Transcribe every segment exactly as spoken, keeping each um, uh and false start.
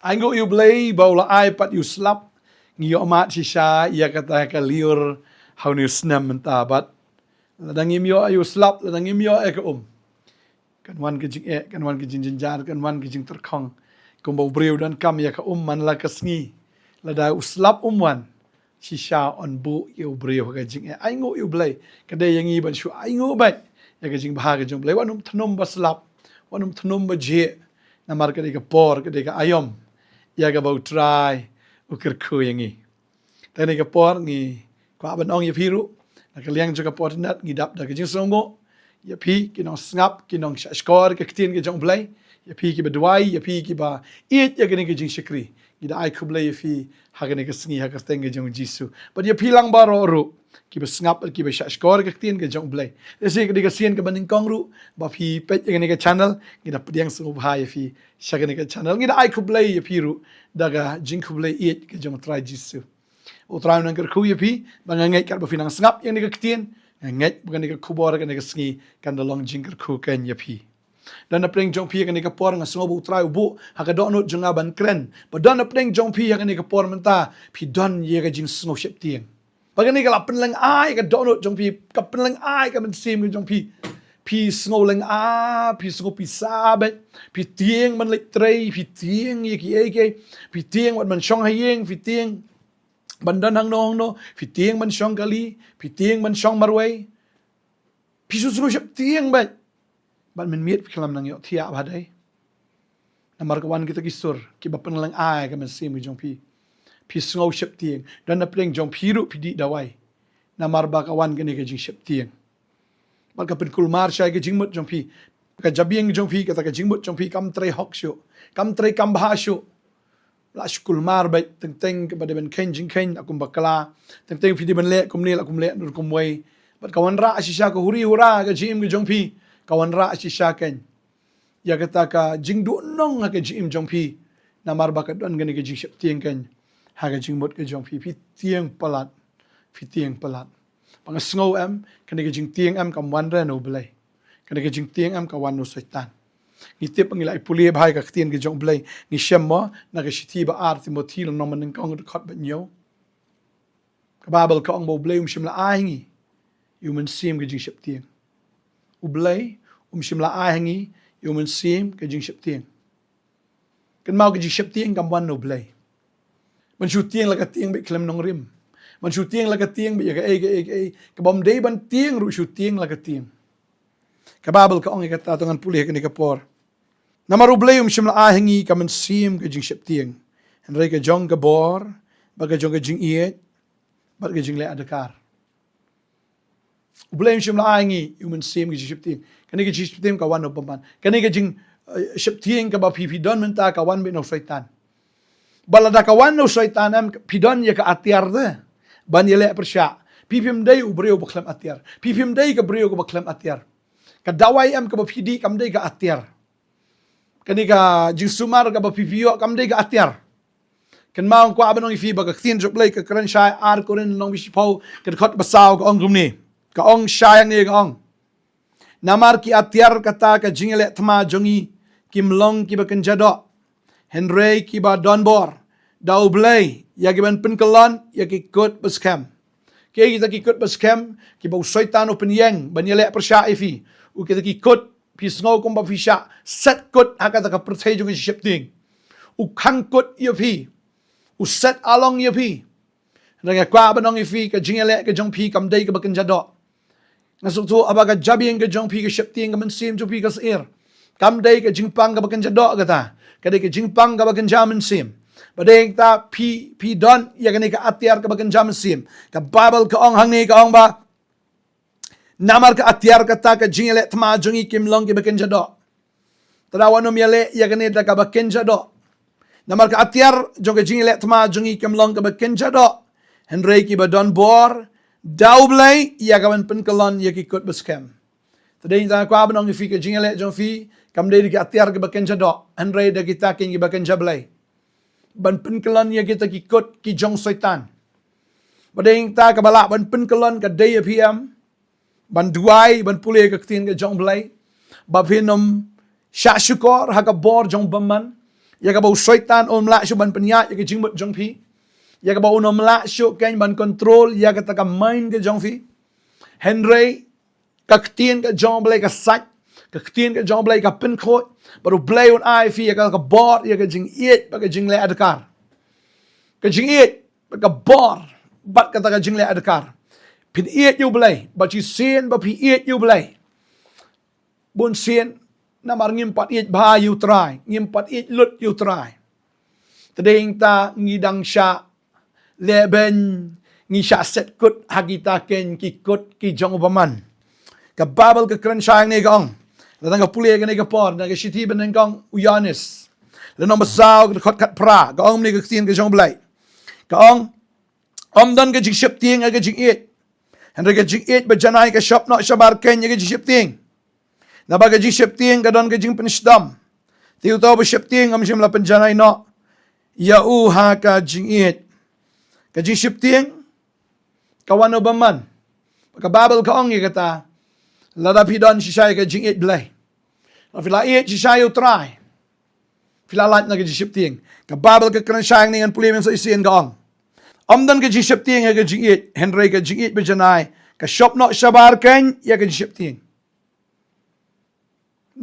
Ai nguh ïa u Blei ba u la ai pat ïa u slap. Ngi ïoh mad shisha ïa kata ka lyiur ha une u snem mynta bad lada ngim ïoh ïa u slap, lada ngim ïoh ïa ka um, kan wan ka jingeh, kan wan ka jingjynjar, kan wan ka jingtyrkhong. Kumba u briew u donkam ïa ka um man la ka sngi. Lada u slap um wan, shisha yn buh ïa u briew ha ka jingeh. Ai nguh ïa u Blei. Ka dei ïa ngi ban shu ai nguh beit ïa ka jingbha ka jong u Blei. Wat nym thnum ba slap, wat nym thnum ba jhieh. Namar ka dei ka por, ka dei ka aïom ïa kaba u Trai u kyrkhu ïa ngi. Te kane ka por ngi kwah ban ong ïa phi ruh, na ka liang jong ka por tynat ngi dap da ka jingsngewnguh ïa phi ki nongsngap, ki nongshahshkor ka ktien ka jong u Blei, ïa phi kiba duwai, ïa phi kiba ïeit ïa kane ka jingshakri. Ngi da ai khublei ïa phi ha kane ka sngi ha ka kyrteng ka jong u Jisu. Bad ïa phi lang baroh ruh kiba sngap, kiba shahshkor ka ktien ka jong u Blei. Lehse ka dei ka sien kaba nyngkong ruh ba phi peit ïa kane ka channel, ngi da pdiang sngewbha ïa phi sha kane ka channel. Ngi da ai khublei ïa phi ruh da ka jingkhublei ïeit ka jong u Trai Jisu. U Trai un nang kyrkhu ïa phi, ba nga ngeit katba phi nang sngap ïa kane ka ktien, nga ngeit ba kane ka khubor kane ka sngi kan da long jingkyrkhu kein ïa phi. Don na pdeng jong phi ha kane ka por nga sngew ba u Trai u buh ha ka dohnud jong nga ban kren. Ba don na pdeng jong phi ha kane ka por mynta phi don ïa ka jingsngew sheptieng. Ba kane ka la pynlyngngoh ïa ka dohnud jong phi, ka pynlyngngoh ïa ka mynsiem ka jong phi. Phi sngew lyngngoh, phi sngew pisa beit, phi tieng ban leit trei, phi tieng ïa kiei kiei, phi tieng wat ban shong ha ïing, phi tieng ban don hangno hangno, phi tieng ban shong kali, phi tieng ban shong marwei. Phi sngew sheptieng beit. Bad mynmiet phi khlem nang ïohthiah ba dei. Namar ka wan kita ki sur kiba pynlyngngoh ïa ka mynsiem ka jong phi. Phi sngew sheptieng. Don na pdeng jong phi ruh phi dih dawai. Namar ba ka wan kane ka jingsheptieng. Bad ka pynkulmar shai ka jingmut jong phi. Ka jabieng jong phi, kata ka jingmut jong phi kam trei hok shuh, kam trei kam bha shuh. La shu kulmar beit, teng teng kaba dei ban kheiñ jingkheiñ la kum bakla, teng teng phi dei ban leh kumne la kum leh rukom wei. Bad ka wanrah shisha ka huri hura ka jingim ka jong phi, ka wanrah shisha kein ïa kata ka jingduhnong ha ka jingim jong phi. Namar ba ka don kane ka jingsheptieng kein ha ka jingmut ka jong phi. Phi tieng palat, phi tieng palat. Ba nga sngew em, kane ka jingtieng em kam wan re na u Blei. Kane ka jingtieng em ka wan na u Soitan. Ngi tip ngi la ïa pule bha ïa ka ktien ka jong u Blei. Ngi shem mo na ka shithi ba ar Timothi lynnong ba nyngkong dkhot ba hynñiew. Ka Baibl ka ong ba u Blei um shym la ai ha ngi ïa u mynsiem ka jingsheptieng. U Blei um shym la ai ha ngi ïa u mynsiem ka jingsheptieng. Kynmaw ka jingsheptieng kam wan na u Blei. Ban shu tieng la ka tieng beit khlem nongrim. Ban shu tieng la ka tieng beit ïa kaei kaei kaei. Ka bym dei ban tieng ruh shu tieng la ka tieng. Ka Baibl ka ong ïa kata, to ngan pule ha kane ka por. Namar u Blei um shym la ai ha ngi ka mynsiem ka jingsheptieng. Hynrei ka jong ka bor, bad ka jong ka jingïeit, bad ka jingleh adkar. U Blei um shym la ai ha ngi ïa u mynsiem ka jingsheptieng. Kane ka jingsheptieng ka wan na u bymman. Kane ka jing, eh, sheptieng kaba phi phi don mynta ka wan beit na u Soitan. Ba lada ka wan na u Soitan em, phi don ïa ka atiar te ban ïaleh pyrshah. Phi phim dei u briew ba khlem atiar. Phi phim dei ka briew kaba khlem atiar. Ka dawai em kaba phi dih kam dei ka atiar. Kane ka jingsumar kaba phi phi ïoh kam dei ka atiar. Kynmaw nga kwah ban ong ïa phi ba ka ktien jong u Blei ka kren shai, ar Korinth lynnong ba shiphew ka dkhot ba saw ka ong kumne. Ka ong shai hangne ka ong. Namar ki atiar kata ka jingïaleh thma jong ngi kim long kiba kynja doh, hynrei kiba don bor da u Blei ïa ki ban pynkyllon ïa ki kut ba skhem. Kiei kita ki kut ba skhem kiba u Soitan u pynïeng ban ïaleh pyrshah ïa phi? U kita ki kut phi sngew kumba phi shah set kut ha kata ka pyrthei jong ka jingsheptieng. U khang kut ïa phi. U set along ïa phi. Hynrei nga kwah ban ong ïa phi ka jingïaleh ka jong phi kam dei kaba kynja doh. Nga sngewthuh haba ka jabieng ka jong phi, ka sheptieng ka mynsiem jong phi ka syier, kam dei ka jingpang kaba kynja doh kata. Ka dei ka jingpang kaba kynja mynsiem. Ba dei kata phi phi don ïa kane ka atiar kaba kynja mynsiem. Ka Baibl ka ong hangne ka ong ba namar ka atiar kata ka jingïaleh thma jong ngi kim long kiba kynja doh. Te da wat nym ïaleh ïa kane da kaba kynja doh. Namar ka atiar jong ka jingïaleh thma jong ngi kim long kaba kynja doh, hynrei kiba don bor da u Blei ïa ka ban pynkyllon ïa ki kut ba skhem. Te dei tang kwah ban ong ïa phi ka jingïaleh jong phi kam dei da ki atiar kiba kynja doh, hynrei da kita kiba kynja Blei. Ban pynkyllon ïa kita ki kut ki jong Soitan. Ba dei ta kaba lah ban pynkyllon ka dei ïa phi em ban duwai, ban pule ka ktien ka jong u Blei, ba phin ym shah shukor ha ka bor jong u bymman, ïa kaba u Soitan um lah shuh ban pynïaid ïa ka jingmut jong phi, ïa kaba un um lah shuh kein ban control ïa kata ka mind ka jong phi. Hynrei ka ktien ka jong u Blei ka sait, ka ktien ka jong u Blei ka pynkhuid, bad u Blei un ai phi ïa ka, ka bor, ïa ka jingïeit bad ka jingleh adkar. Ka jingïeit bad ka bor bad kata ka jingleh adkar. Phin ïeit ïa u Blei, bad shisien ba phi ïeit ïa u Blei, bun sien namar ngim pat ïeit bha ïa u Trai, ngim pat ïeit lut ïa u Trai. Te dei ta ngi dang shah leh beiñ, ngi shah set kut ha kita kein ki kut ki jong u bymman. Ka Baibl ka kren shai hangne, ka ong, la dang ka pule kane ka por na ka shithi banyngkong u Ïoannis, lynnong ba saw, ka dkhot khatphra, ka ong kumne ka ktien ka jong u Blei. Ka ong, ym don ka jingsheptieng ha ka jingïeit, hynrei ka jingïeit ba janai ka shop noh shabar kein ïa ka jingsheptieng. Naba ka jingsheptieng ka don ka jingpynshitom, te uta uba sheptieng ym shym la pynjanai noh ïa u ha ka jingïeit. Ka jingsheptieng ka wan na u bymman. Ka Baibl ka ong ïa kata, lada phi don shisha ïa ka jingïeit Blei, lada phi la ïeit shisha ïa u Trai, phi la lait na ka jingsheptieng. Ka Baibl ka kren shai hangne, ngan pule biang sa shisien, ka ong, ym don ka jingsheptieng ha ka jingïeit, hynrei ka jingïeit ba janai ka shop noh shabar kein ïa ka jingsheptieng.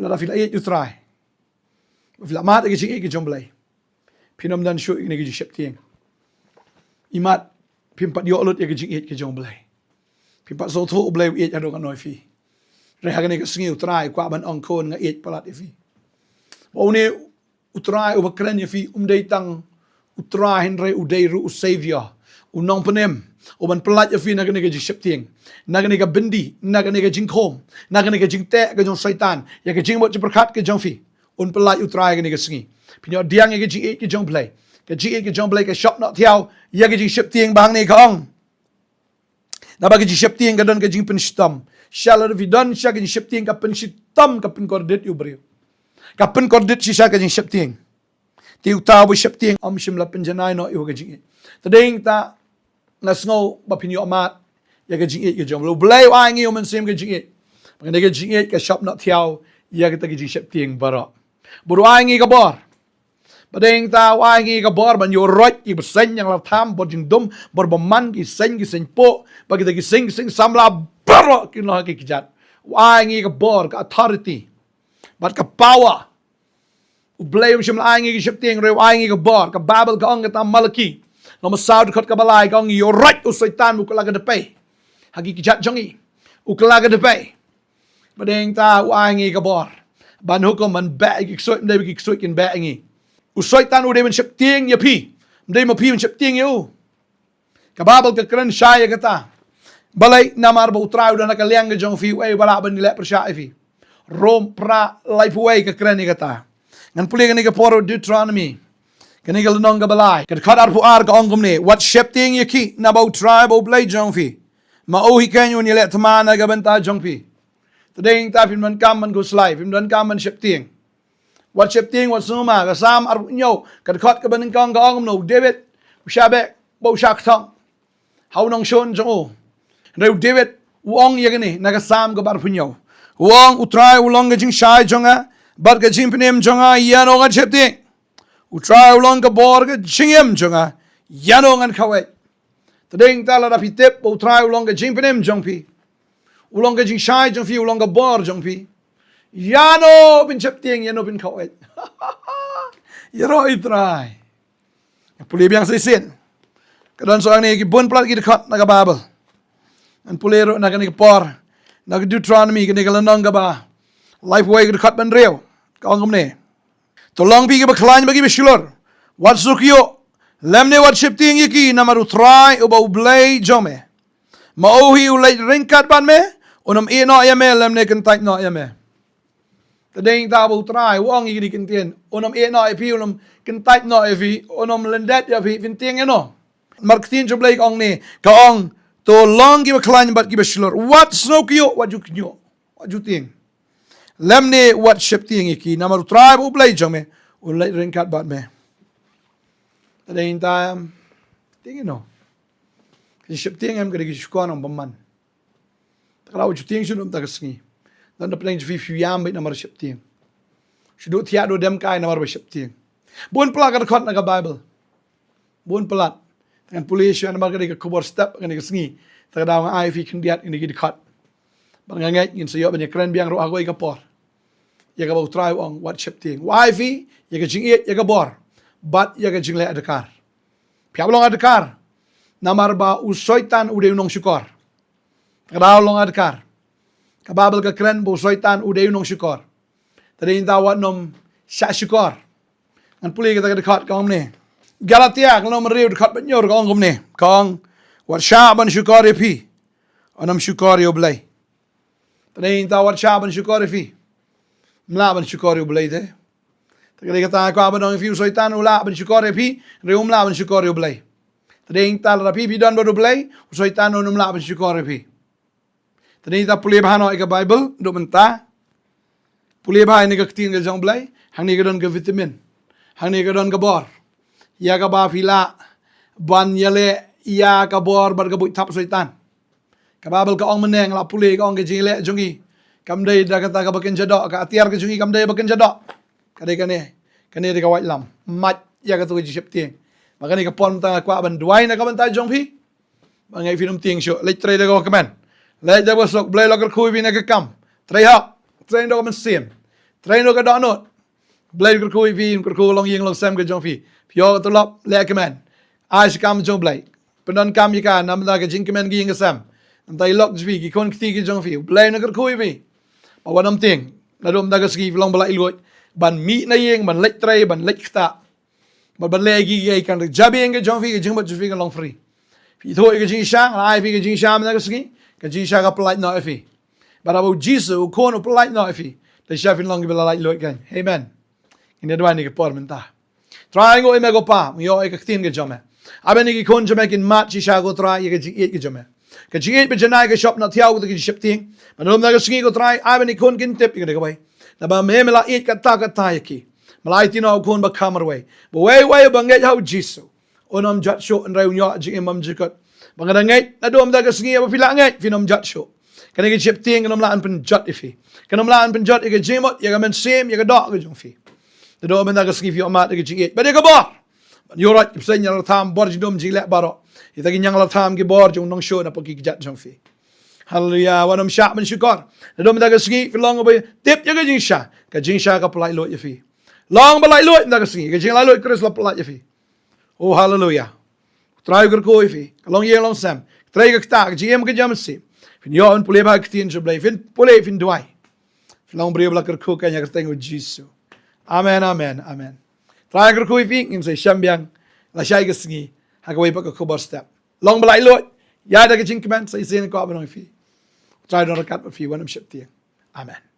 Lada phi la ïeit ïa u Trai, phi la mad ïa ka jingïeit ka jong u Blei, phin ym don shuh ïa kane ka jingsheptieng. Imat phim pat ïoh lut ïa ka jingïeit ka jong u Blei. Phim pat sngewthuh u Blei u ïeit haduh katno ïa phi. Hynrei ha kane ka sngi u Trai u kwah ban ong, khun, nga ïeit palat ïa phi. Ba une u Trai uba kren ïa phi um dei tang u Trai, hynrei u dei ruh u Savior, u nongpynim, uban pyllait ïa phi na kane ka jingsheptieng, na kane ka byndi, na kane ka jingkhum, na kane ka jingteh ka jong u Soitan ïa ka jingmut jingpyrkhat ka jong phi. Un pyllait u Trai ha kane ka sngi. Phin ïoh pdiang ïa ka jingïeit ka jong u Blei. Ka jingïeit ka jong u Blei ka shop noh thiaw ïa ka jingsheptieng, ba hangne ka ong, naba ka jingsheptieng ka don ka jingpynshitom. Shisha lada phi don shisha ka jingsheptieng, ka pynshitom, ka pynkordit ïa u briew. Ka pynkordit shisha ka jingsheptieng. Te uta uba sheptieng ym shym la pynjanai noh ïa u ha ka jingïeit. Te dei ta nga sngew ba phin ïoh mad ïa ka jingïeit ka jong u Blei. U Blei u ai ngi u Mynsiem ka jingïeit, ba kane ka jingïeit ka shop noh thiaw ïa kata ka jingsheptieng baroh. Bad u ai ngi ka bor. Ba dei ta u ai ngi ka bor ban ïuh roit ïa ki bseiñ, ïa ki la tham, bor jingdum, bor bymman, ki seng, ki seng poh, bad kita ki seng, ki seng samla baroh kin long ha ki kjat. U ai ngi ka bor, ka authority bad ka power. U Blei um shym la ai ngi ka sheptieng hynrei u ai ngi ka bor. Ka Baibl ka ong, kata Malaki lynnong ba saw dkhot kaba lai, ka ong, ïuh roit u Soitan, u kylla ka dpei ha ki kjat jong ngi. U kylla ka dpei. Ba dei ta u ai ngi ka bor ban hukum, ban beh ïa ki ksuid, ym dei ba ki ksuid kin beh ïa ngi. U Soitan u dei ban sheptieng ïa phi, ym dei ma phi ban sheptieng ïa u. Ka Baibl ka kren shai ïa kata. Balei? Namar ba u Trai u don ha ka liang ka jong phi, uei uba lah ban leh pyrshah ïa phi? Rom phra, laiphew wei ka kren ïa kata. Ngan pule kane ka por, Deuteronomy, kane ka lynnong kaba lai, ka dkhot arphew ar, ka ong kumne, wat sheptieng ïa ki, naba u Trai ba u Blei jong phi, ma u hi kein un ïaleh thma na ka bynta jong phi. Te dei ta phim donkam ban khuslai, phim donkam ban sheptieng. Wat sheptieng, wat sngewma. Ka Salm arphew hynñiew, ka dkhot kaba nyngkong, ka ong kumno? U David u shah beh bad u shah kthong ha u nongshun jong u. Hynrei u David u ong ïa kane na ka Salm kaba arphew hynñiew, u ong, u Trai u long ka jingshai jong nga bad ka jingpynim jong nga, ïano ngan sheptieng? U Trai u long ka bor ka jingim jong nga, ïano ngan khaweit? Te dei ta lada phi tip ba u Trai u long ka jingpynim jong phi, u long ka jingshai jong phi, u long ka bor jong phi, ïano phin sheptieng, ïano phin khaweit? Ïaroh ïa u Trai. Pule biang sa shisien. Ka don sa hangne ki bun palat ki dkhot na ka Baibl. Ngan pule ruh na kane ka por, na ka Deuteronomy, kane ka lynnong kaba laiphew wei, ka dkhot ba hynriew, ka ong kumne. To long phi kiba khlaiñ bad kiba shlur, wat sngewkyiuh lymne wat sheptieng ïa ki, namar u Trai uba u Blei jong me, ma u hi u leit ryngkat bad me, un ym ïehnoh ïa me lymne kyntait noh ïa me. Te dei ta ba u Trai u ong ïa kine ki ktien, un ym ïehnoh ïa phi, un ym kyntait noh ïa phi, un ym lyndet ïa phi, phin tieng ïano? Namar ka ktien jong u Blei ka ong ne, ka ong, to long kiba khlaiñ bad kiba shlur, wat sngewkyiuh, wat ju kyiuh, wat ju tieng lymne wat sheptieng ïa ki, namar u Trai ba u Blei jong me u leit ryngkat bad me. Te dei ta em, tieng ïano? Ka jingsheptieng em ka dei ka jingshukor na u bymman. Te ka daw ju tieng shuh na kata ka sngi. Don da pdeng jong phi, phi ïam beit namar sheptieng. Shu duh thiah duh dem kai namar ba sheptieng. Bun palat ka dkhot na ka Bible. Bun palat. Te ngan pule shuwa namar ka dei ka khubor step kane ka sngi. Te ka daw nga ai phi khyndiat ïa kine ki dkhot. Bad nga ngeit ngin sa ïoh ban ïakren biang ruh ha kawei ka por. Ïa kaba U Trai u ong wat sheptieng. U ai phi ïa ka jingïeit, ïa ka bor bad ïa ka jingleh adkar. Phi hap long adkar. Namar ba u Soitan u dei u nongshukor. Te ka daw long adkar. Ka Bible ka kren ba u Soitan u dei u nongshukor. Te dei nangta wat nym shah shukor. Ngan pule kata ka dkhot ka ong kumne. Galatia ka lynnong ba hynriew dkhot ba hynñiew ka ong kumne. Ka ong, wat shah ban shukor ïa phi, wat nym shukor ïa U Blei. Te dei nangta wat shah ban shukor ïa phi, ym lah ban shukor ïa U Blei te. Te ka dei kata nga kwah ban ong ïa phi, u Soitan u lah ban shukor ïa phi, hynrei um lah ban shukor ïa U Blei. Te dei nangta lada phi phi don bad U Blei, u Soitan un ym lah ban shukor ïa phi. Te dei nangta pule bha noh ïa ka Bible naduh mynta. Pule bha ïa kane ka ktien ka jong U Blei. Hangne ka don ka vitamin. Hangne ka don ka bor ïa kaba phi lah ban ïaleh ïa ka bor bad ka buit thap Soitan. Ka Bible ka ong mynne, nga la pule, ka ong ka jingïaleh jong ngi kam dei da kata kaba kynja doh, ka atiar ka jong ngi kam dei ba kynja doh. Ka dei kane, kane dei ka waitlam. Mait ïa katu ka jingsheptieng. Bad kane ka por mynta nga kwah ban duwai na ka bynta jong phi. Ba nga ngeit phin ym tieng shuh. Leit trei da ka kmen. Leit da ka suk. Blei la kyrkhu ïa phi na ka kam. Trei hok. Trei da ka mynsiem. Trei da ka dohnud. Blei kyrkhu ïa phi, kyrkhu long ïing long sem ka jong phi. Phi ïoh ka tulop, leh kmen. Ai shi kam jong Blei. Pyndonkam ïa ka na bynta ka jingkmen ka ïing ka sem. Nangta i lok jong phi, ki khun kti ki jong phi. Blei un kyrkhu ïa phi. Ba wat nym tieng. Naduh mynta ka sngi phi long ba laitluid. Ban mih na ïing, ban leit trei, ban leit ktah. Bad ban leh ïa ki, ki, ki, kan, ka jabieng ka jong phi, ka jingmut jong phi kan long free. Phi ïathuh ïa ka jingshisha, nga ai phi ka jingshisha mynta ka sngi, ka jingshisha ka pyllait noh ïa phi. Bad haba U Jisu U Khun u pyllait noh ïa phi, te shisha phin long kiba la laitluid kein. Amen. Ngin ïa duwai ha kane ka por mynta. Trai, nguh ïa me ko Pa, nga ïoh ïa ka ktien ka jong me. Ai ba kine ki khun jong me kin mad shisha ko Trai ïa ka jingïeit ka jong me. Ka jingïeit ba janai ka shop noh thiaw kata ka jingsheptieng. Bad naduh mynta ka sngi ko Trai, ai ba kine ki khun kin tip ïa kane kawei. Naba me, me la ïeit katta katta ïa ki. Me la aiti noh U Khun ba kham marwei. Ba uwei uwei uba ngeit ha U Jisu un ym jot shuh, hynrei un ïoh jingim bymjukut. Ba nga da ngeit naduh mynta ka sngi ba phi la ngeit, phin ym jot shuh. Kane ka jingsheptieng kan ym lah ban pynjot ïa phi. Kan ym lah ban pynjot ïa ka jingmut, ïa ka mynsiem, ïa ka doh ka jong phi. Naduh mynta ka sngi phi ïoh mad ïa ka jingïeit bad ïa ka bor. Ban ïoh rah ki bseiñ, ïa la tham, bor jingdum jingleh baroh. Ïa kita ki ñiang la tham, ki bor jong u nongshun na poh ki kjat jong phi. Haleluia. Wat nym shah ban shukor. Naduh mynta ka sngi phi long ba tip ïa ka jingshisha. Ka jingshisha ka pyllait luid ïa phi. Long ba laitluid mynta ka sngi. Ka jinglaitluid Khrist la pyllait ïa phi. Oh, haleluia. Trai u kyrkhu ïa phi. Ka longïing longsem. Trei ka ktah, ka jingim ka jingmynsiem. Phin ïoh ban pule bha ka ktien jong U Blei. Phin pule, phin duwai. Phin long briew ba la kyrkhu kein ha ka kyrteng U Jisu. Amen, amen, amen. Trai u kyrkhu ïa phi, ngin sa ïashem biang lashai ka sngi ha kawei pat ka khubor step. Long ba laitluid. Ïa da ka jingkmen, sa shisien kwah ban ong ïa phi, Trai un don ryngkat bad phi, wat nym sheptieng. Amen.